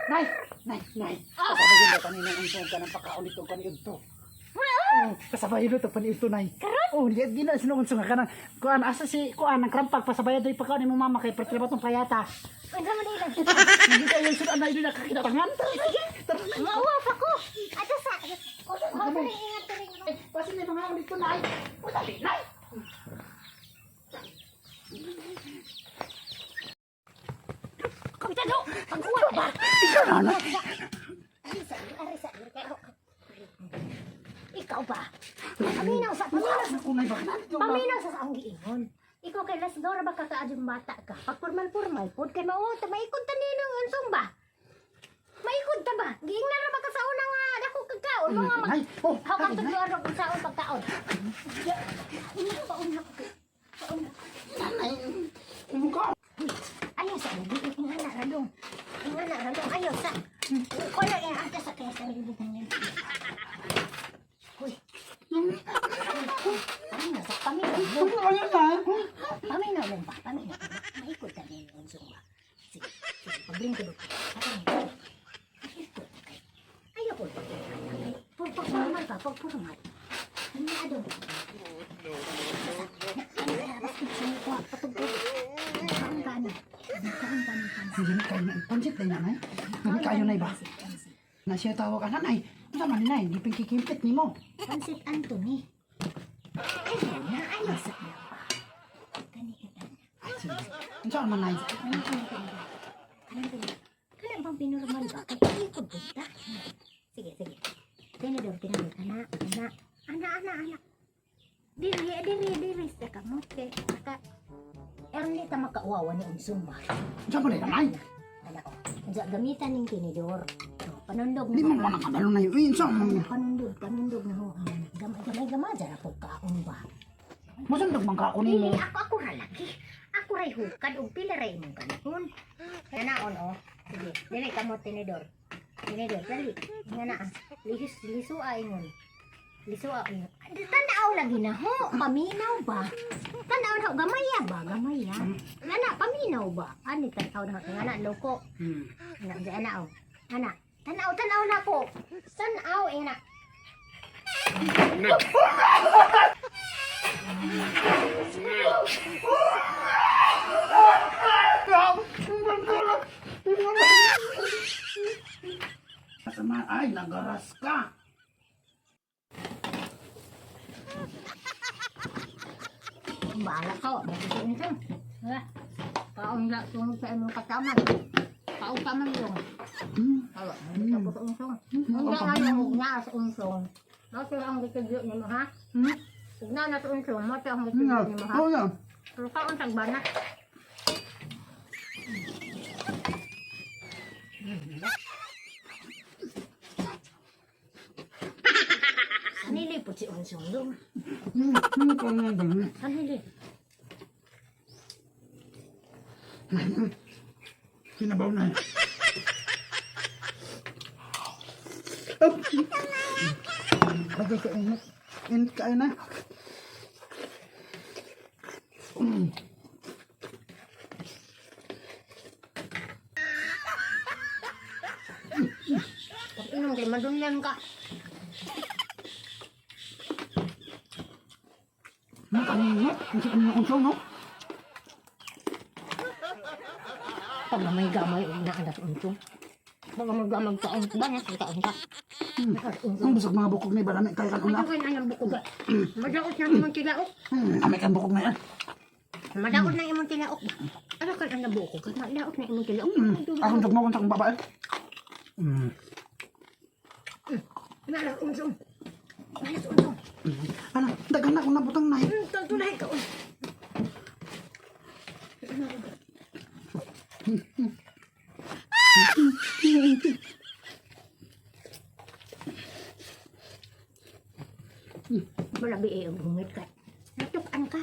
Nay, nay, nay. Kasabayin ba kanina ang song ka ng pagkaon dito kaniudto? Oh, kasabayin ito paniudto, nay. Karon? Oh, di di na sinuon nga kanang kuan asa si kuan ang krampag pasabayan diri pagkaon ni mama kay perti ba tong payata. Unsa man ilang? Hindi kayo yung sudan na ilo nakakitangan. Tara, tara. Mauwa pa ko. Ato sa. Ako rin ingat ka rin. Ay, pasin na yung mga ulit ko, nay. O, dali, nay. Kapitano, pagkuha ba? Ikaw na, nay. Ari sa, ari sa, Ikaw ba? Paminaw sa, paminaw sa. Kunay ba ka na? Paminaw sa akong giingon. Ikaw kay Las Dora ba kakaadyo bata ka? Pag formal-formal pod kay mao ta maikod ta ninong unsong ba? Maikod ta ba? Giingnan ra ba ka sa una nga dako kagkaon mga mag Nay, oh, How ka dali, nay. tudlo kung saon pagkaon? Una pauna ko. Pauna. Nanay, umuka. Ayaw sa lagi, ingana ra dong. Ingana ra dong, ayaw sa. Kono eh ata sa kaya sa libutan niya. Uy. Paminaw sa paminaw. Ano na? Paminaw lang ba? Paminaw. Maikot ta din yung unsong ba? Sige, sige, paglingkod ko. Paminaw. Maikot kay. Ayaw ko pag-ingana kay. Pag formal pa, pag formal. Hindi adong. Hindi na kayo na. Pansit na nanay. Hindi kayo na ba? Na siya tawag ka nanay. Unsa man ni nay, giping kikimpit nimo. Pansit Anthony. Ayaw na, ayaw sa na pa. Kani ka na. Ay, sige. Unsa man nay? Kanang kanang kanang bang pinormal ba? Kay ikot ta. Sige, sige. Tinidor, tinidor. Ana, ana. Ana, ana, ana. Diri, diri, diri sa kamot kay aka. Erni ta makauwawa ni unsong ba? Unsa man ni nanay? Ana o. Unsa gamitan ning tinidor. Oh, panundog Di man mo nakabalo na yun. Unsa man? Panundog, panundog na ho. Gamay, gamay, gamay dyan po kaon ba? Masundog man ka ako nimo. Dili, ako, ako ra lagi. Ako ray hukad og pila ray imong kanhon. Nanaon oh. Sige, dili kamo tinidor. Tinidor, dali. Nga na. Lihis, lisua ingon. Lisua ingon. Tanaw lagi na ho. Paminaw ba? Tanaw na ho. Gamaya ba? Gamaya. Ana, paminaw ba? Ani tanaw na ho. Nga na, loko. Ana, di ana oh. Ana, tanaw, tanaw na ko. Tanaw, ina. Sama ay nagaras ka. Bahala ka, wa mo sa. Ha? Kaon la tungod sa imong kataman. Kaon ka man yung. Awa, mo sa unsong. Ugna na yung ugna sa unsong. Mao sila ang gitudyo nimo ha? Ugna na sa unsong, mao sila ang gitudyo nimo ha? Oh, yeah. Pero kaon tag bana. Sanili po si unsong dong. Sanili. Sinabaw na. Oh. Bagay ka init. Init kayo na. Pag inom kay madunlan ka. Makaninit. Ang sakit ng unsong, no? Pag gamay-gamay, huwag na anas untong. Pag gamay-gamay ka, ang ba sa kaon ka. Ang bisag mga bukog na iba namin kaya kan una. Madaot na ang bukog. Madaot na imong tilaok. Kami kan bukog na yan. Madaot na imong tilaok. Ano kan ang bukog? Madaot na imong tilaok. Akong tugmo kung sa akong babae. Malas untong. Malas untong. Ano, daghan na akong nabutang na. Tunay ka. Wala bi eh, ang hungit ka. Natukan ka.